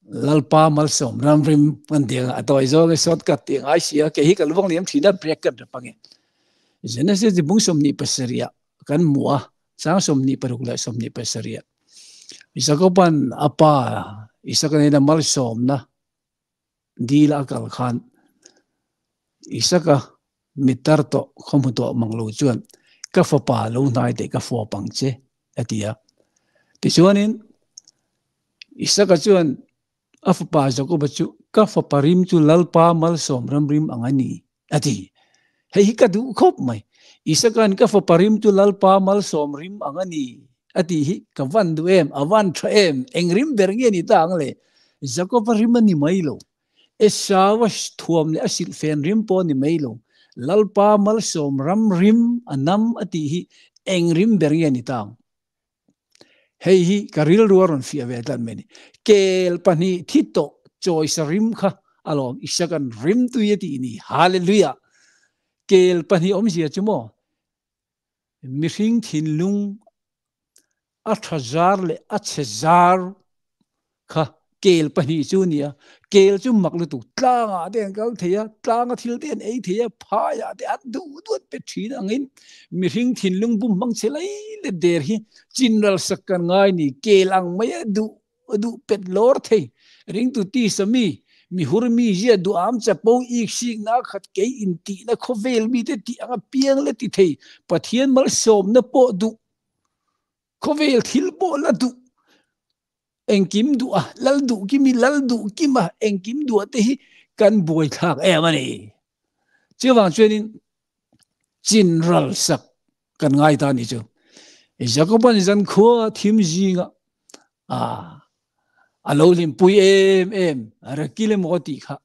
Lalpa malsawm ramrim kan ti a tawi zawk e shortcut tih ngai si a, kei hi ka luang liam thin a break kan rap ange. Genesis ti bung 27 ah kan hmu a, chang 26 leh 27 ah. Jacoban a pa Isaka nena malsawmna dil a kal khan Isaka mittar tawh khaw hmu tawh mang lo chuan ka fapa lo hnai teh ka fuap ang che a ti a. Tichuanin Isaka chuan a fapa Jakoba chu, Ka fapa rim chu Lalpa malsawm ram rim ang a ni, a ti. Hei hi ka duh khawp mai. Isaka'n ka fapa rim chu Lalpa malsawm rim ang a ni, a tih hi ka van duh em, a van tha em, eng rim ber nge ni ta ang le? Jakoba rim a ni mai lo. Esau a thuam leh a silhfen rim pawh a ni mai lo. Lalpa malsawm ram rim a nam a tih hi eng rim ber nge ni ta ang? Hei hi ka rilru a rawn fiah ve tlat mai a ni. Kel pahnih thi tawh chawisa rim kha alawm Isaka'n rim tui a tih ni. Hallelujah! Kel pahnih awmzia chu maw mihring thinlung a tha zar leh a chhe zar Kha kel pahnih chu a ni a, kel chu mak lutuk, tlangah te an kal thei a, tlanga thil te an ei thei a, phaiah te an duh duh an pe thin angin mihring thinlung bum hmang che lai let der hi chinral sak kan ngai ni, kel ang mai a duh duh pet lawr thei, ringtu tisa mi, mihur mi zia duham chapo ik sikna khat kei intihna khawvel mite tih anga piang la ti thei, Pathian malsawmna pawh duh, khawvel thil pawh la duh. Engkim duh a, lal duh kim hi lal duh kim a, engkim duh a te hi kan buaithlak em a ni. Chuvang chuanin chin ral sak kan ngai ta ni chu. Jacoban zan khua thim zinga a a lo hlimpui em em Rakil emaw tih kha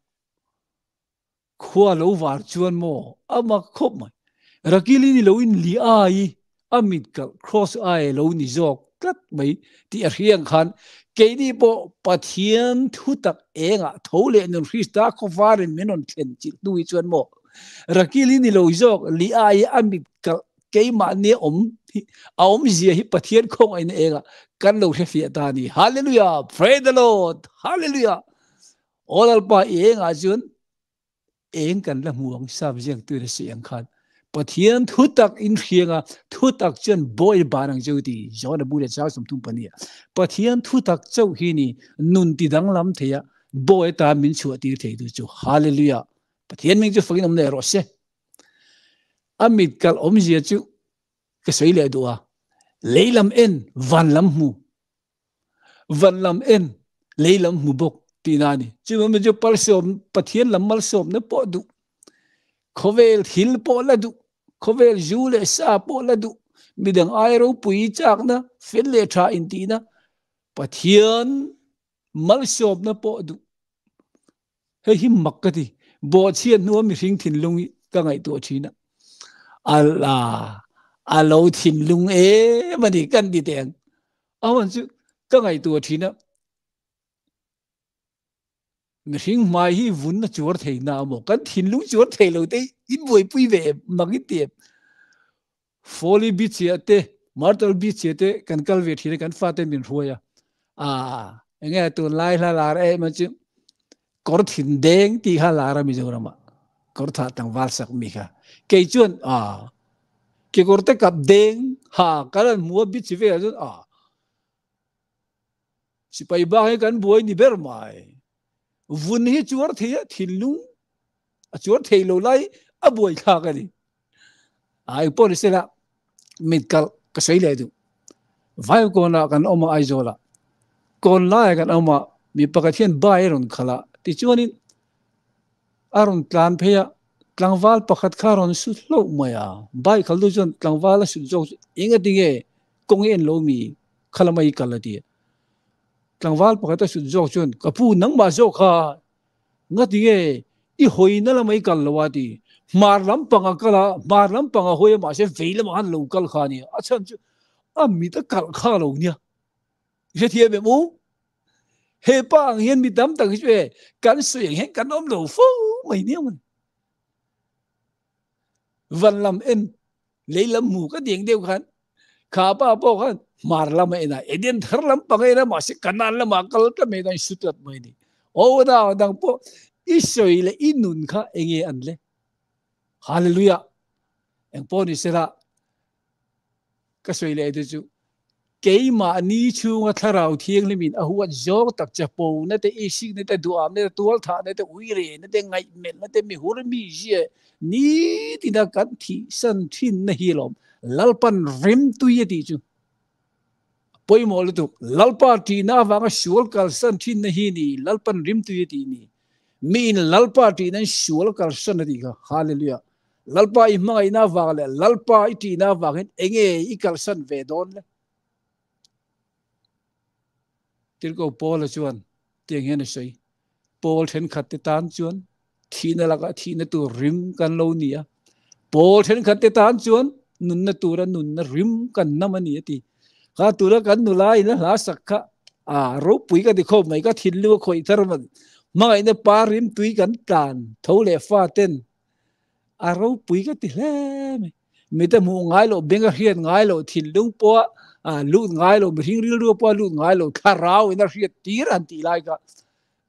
Khua lo var chuan maw a mak khawp mai. Rakil in i lo in li ai i a mit kalh cross ai lo ni zawk tlat mai tih a hriang khan keini pawh Pathian thutak engah tho leh nun Krista khawvarin min rawn thlen chilh hnu hi chuan maw Rakil in i lo zawk li ai i a mit kalh keimahni a awm hi a awmzia hi Pathian khawngaihna engah kan lo hrefiah ta a ni. Hallelujah! Praise the Lord! Hallelujah! Aw Lalpa i engah chuan eng kan la hmu ang sap ziaktu in a sawi ang khan Pathian thutak in hriang a thutak chuan bawi ban ang cheu ti John a bu leh chang 34 Pathian thutak chauh hi ni nun ti danglam thei a bawi ata min chhuah tir thei tu chu Hallelujah Pathian ming chu fakin awm leh rawh se a mit kal awmzia chu ka sawi leh duh a lei lam en van lam hmu Van lam en, lei lam hmu bawk tihna a ni. Chuvangin chu palsawm, Pathian lam malsawmna pawh duh, khawvel thil pawh la duh, khawvel zu leh sa pawh la duh, midang ai ropui chakna, fel leh tha intihna, Pathian malsawmna pawh duh. Hei hi mak ka ti. Bawhchhiat hnua mihring thinlung hi ka ngaihtuah thin a. A a lo thinlung em a ni kan ti teh ang. A hun chu ka ngaihtuah thin a. Mihring hmai hi vun a chuar thei na maw? Kan thinlung chuar thei lo te in buaipui ve em? Mak in ti em? Folly Beach ah te, Myrtle Beach ah te kan kal ve thin a, kan fate min hruai a. Ah, enge tunlai hla lar em a chu kawr thin deng tih kha lar a Mizoram ah. Kawr tha tlangval sak mi kha. Kei chuan ah kekawr te kap deng ha kan han hmu a beach velah chuan ah sipai bak hi kan buai ni ber mai. Vun hi chuar thei a thinlung a chuar thei lo lai a buai thlak a ni. Ai pawh ni sela mit kal ka sawi leh duh. Vai kawnah kan awm a Aizawlah. Kawn laiah kan awm a mi pakhat hian bai a rawn khalh a tichuanin a rawn tlan phei a tlangval pakhat kha a rawn su hlauh mai a. Bai khaltu chuan tlangval a sut zawk chu engati nge kawng i en lo mi kha lama i kal a ti a. Tlangval pakhat a sut zawk chuan ka pu nangmah zawk kha Ngati nge i hawina lama i kal lo a ti. Hmar lampang a kal a, hmar lampang a hawi a mahse vei lamah khan lo kal kha a nia. A chhan chu a mit a kalh kha lo nia. I hrethiam em u? He pa ang hian mi tam tak hi chu e kan sawi ang hian kan awm lo fo mai nia mawni. Van lam en, lei lam hmu ka ti ang deuh khan. Kha pa pawh khan hmar lama en a, Eden thar lam pang en a, mahse Kanaan lamah kal tlat mai dan su tlat mai ni. Aw dang dang pawh i sawi leh i nun kha enge an le? Hallelujah! Eng pawh ni sela ka sawi leh te chu keimahni chhunga thlarau thianghlimin a huat zawng tak chapo na te, isik na te, duham na te, tualthah na te, uire na te, ngaihmelh na te, mihur mi zia nitina kan thihsan thin na hi alawm Lalpan rimtui a tih chu a pawimawh lutuk. Lalpa ṭihna avanga sual kalsan thin na hi ni Lalpan rimtui a tih ni. Miin Lalpa ṭihna in sual kalsan a tih kha. Hallelujah. Lalpa i hmangaihna avang leh Lalpa i ṭihna avangin enge i kalsan ve dawn le? Tirhkoh Paula chuan tiang hian a sawi, Pawl thenkhat te tan chuan thihna lakah thihna tur rim kan lo ni a, pawl thenkhat te tan chuan nunna tura nunna rim kan nam a ni a ti. Kha tura kan nula in a hla sak kha a ropui ka ti khawp mai, ka thinlung a khawih thar man. Hmangaihna pa rim tui kan tlan tho leh fa ten a ropui ka ti hle mai. Mite hmuh ngai loh, beng a hriat ngai loh, thinlung pawha lut ngai loh, mihring rilru pawha lut ngai loh, thlarau in a hriat tir han tih lai kha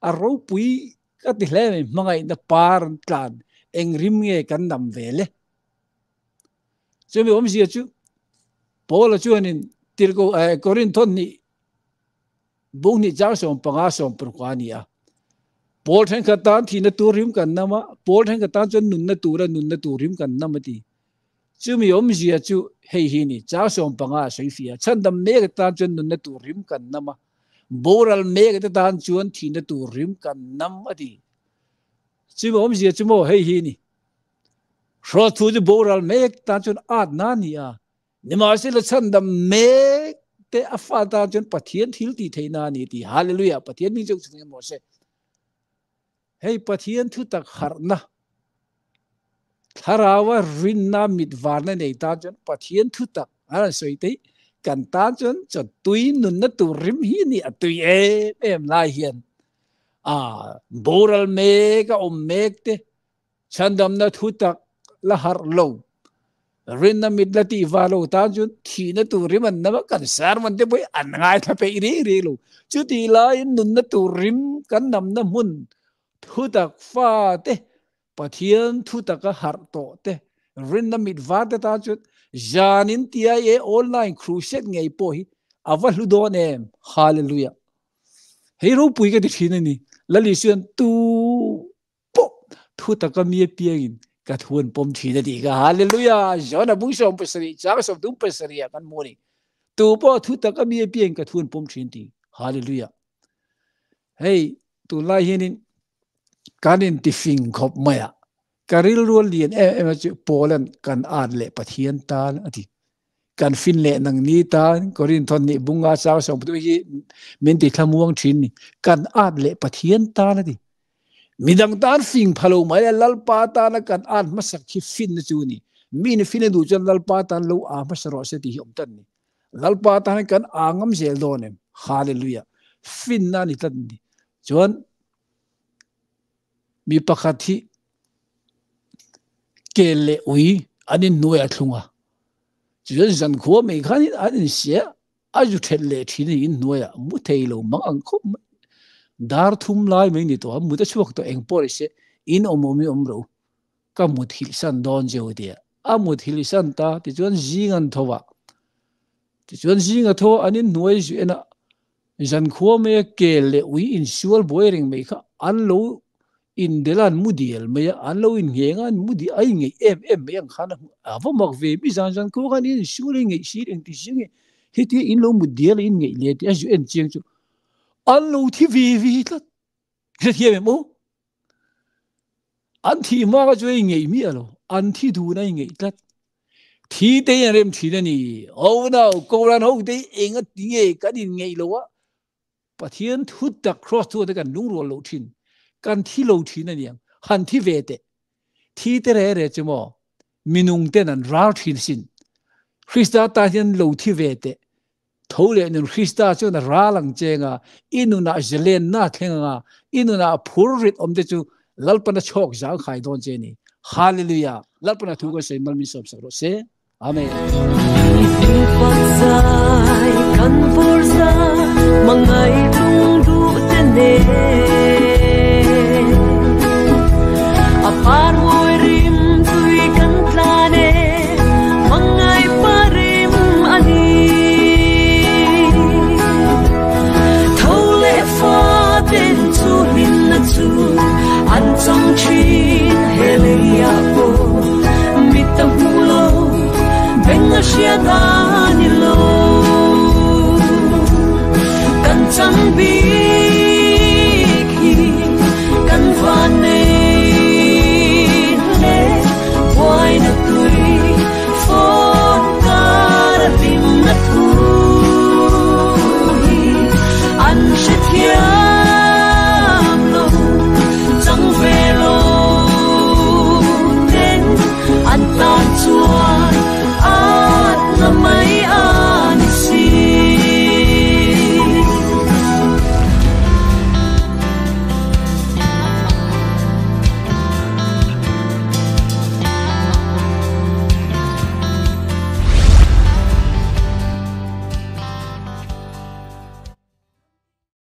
a ropui ka ti hle mai. Hmangaihna par an tlan, eng rim nge kan nam ve le? Chumi awmzia chu Paula chuanin Tirhkoh Korinthon nih Bung hnih chang 15 16 a ni a. Pawl thenkhat tan thihna tur rim kan nam a, pawl thenkhat tan chuan nunna tura nunna tur rim kan nam a ti. Chumi awmzia chu hei hi ni, chang 15 a sawi fia. Chhandam mek tan chuan nunna tur rim kan nam a, boral mek te tan chuan thihna tur rim kan nam a ti. Chumi awmzia chu maw hei hi ni, Hrawthu chu boral mek tan chuan atna a ni a, Nimahsela chhandam mek te a fa tan chuan Pathian thil tih theihna a ni ti. Hallelujah! Pathian hming chu chhung emaw se. Hei Pathian thu tak harhna, thlaraua rinna mit varna nei tan chuan Pathian thu tak an han sawi te kan tan chuan chaw tui nunna tur rim hi ni a tui em em lai hian a boral mek a awm mek te Chhandamna thu tak la harh lo, rinna mit la tih va lo tan chuan thihna tur rim an nam a, kan sermon te pawh hi an ngaithla peih rih rih lo. Chutih laiin nunna tur rim kan namna hmun thu tak fa te, Pathian thu taka harh tawh te, rinna mit var te tan chuan zanin TIA online crusade ngei pawh hi a va hlu dawn em! Hallelujah! Hei ropui ka ti thin a ni. Lal Isuan tu pawh thu taka mi apiangin ka thu an pawm thin a tih kha. Hallelujah! John a bung 17 chang 37 ah kan hmu a ni. Tu pawh thu taka mi apiangin ka thu an pawm thin ti. Hallelujah! Hei tunlai hianin kan intifing khawp mai a, ka rilru a lian em em a chu Paulan kan at leh Pathian tan a ti. Kan fin leh nang ni tan Korinthon nih bunga chang 13 hi min ti thlamuang thin ni. Kan at leh Pathian tan a ti. Midang tan fing phalo mai a Lalpa tana kan at hmasak hi finna chu ni. Mi ni fin a duh chuan Lalpa tan lo a hmasa rawh se tih hi awm tan ni. Lalpa tan kan a ngam zel dawn em. Hallelujah. Finna ni tlat ni. Chuan mi pakhat hi kel leh ui an in hnuai a thlung a. Chuan zan khua mai khan an in sia a zu thet leh thin in hnuai ah mu thei lo mang ang khawp mai. Dar thum lai mai ni tawh a, mut a chhuak tawh eng pawh ni se in awm awm in awm ro ka mut hilh san dawn cheu tia a mut hilh san ta tichuan zing an tho a tichuan zing a tho an in hnuai zu en a Zankhua maia kel leh ui insual buai reng mai kha an lo indel a, an mu dial mai a, an lo inngheng a, an mu dial a inngeih em em mai ang khan a hmu a va mak ve mi zan zankhua khan in insual a inngeih si reng ti si nge hetia in lo mu dial a inngeih leh tih a zu en chiang chu an lo thi ve ve tlat. Hrethiam em u? An thih hma kha chu ei ngeih miah lo, an thi dun a ingeih tlat. Thi te hi an rem thin a ni. Ho nau, Koran ho te hi eng a ti nge kan inngeih lo a, Pathian thu tak cross thu te kan lungrual lo thin, kan thi lo thin a niang, han thi ve teh. Thi te re re chu maw, minung ten an ral thin sin. Krista tan hian lo thi ve teh. Tho leh nun Krista chuan a ral ang che anga, i nunah zalenna a thleng anga, i nunah phurrit awm te chu Lalpana chhawk zang khai dawn che ni. Hallelujah! Lalpana thu kan sawi mal min sawmsak rawh se. Amen. Kan chang bi.